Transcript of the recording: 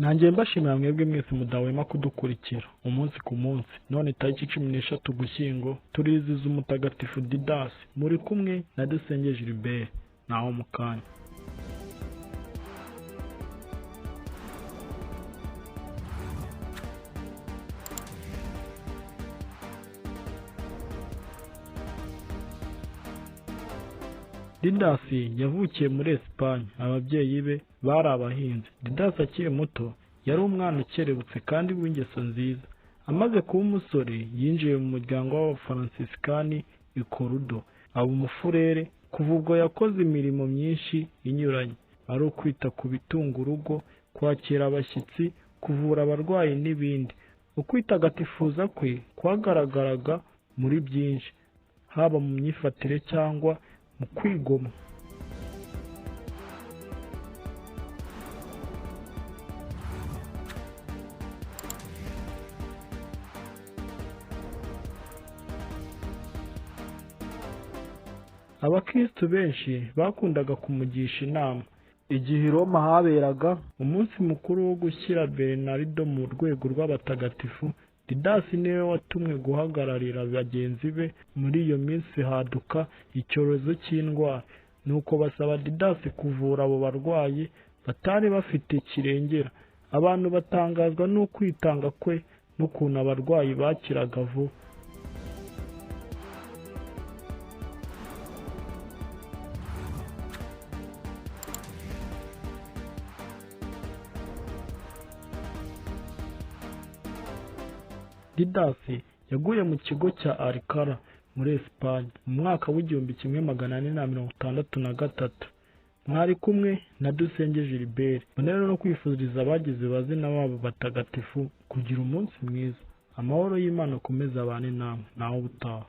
Nanjye mbashimira mwebwe mwese mudahwema kudukurikira umunsi ku munsi. None tariki 13 Ugushyingo turiziza umutagatifu Didasi. Muri kumwe na Dusenge Gilbert. Naho mu kanya. Didasi yavukiye muri Esipanye. Ababyeyi be bari abahinzi. Didasi akiri muto yari umwana ukerebutse kandi w'ingeso nziza. Amaze kuba umusore yinjiye mu muryango w'Abafaransisikani i Korudo, aba umufurere. Kuva ubwo yakoze imirimo myinshi inyuranye, ari ukwita ku bitunga urugo, kwakira abashyitsi, kuvura abarwayi n'ibindi. Ukwitagatifuza kwe kwagaragaraga muri byinshi, haba mu myifatire cyangwa mu kwigomwa. Abakristu benshi bakundaga kumugisha inama. Igihe i Roma haberaga umunsi mukuru wo gushyira Bernardo mu rwego rw'abatagatifu, Didasi niwe watumwe guhagararira bagenzi be. Muri iyo minsi haduka icyorezo cy'indwara, nuko basaba Didasi kuvura abo barwayi batari bafite kirengera. Abantu batangazwa n'ukwitanga kwe n'ukuntu abarwayi bakiraga vuba. Didasi yaguye mu kigo cya Alcala muri Esipanye mu mwaka w'1463. Mwari kumwe na Dusenge Gilbert. Mbonera no kwifuriza abagize bazina babo batagatifu kugira umunsi mwiza. Amahoro y'Imana akomeze abane namwe. Naho ubutaha.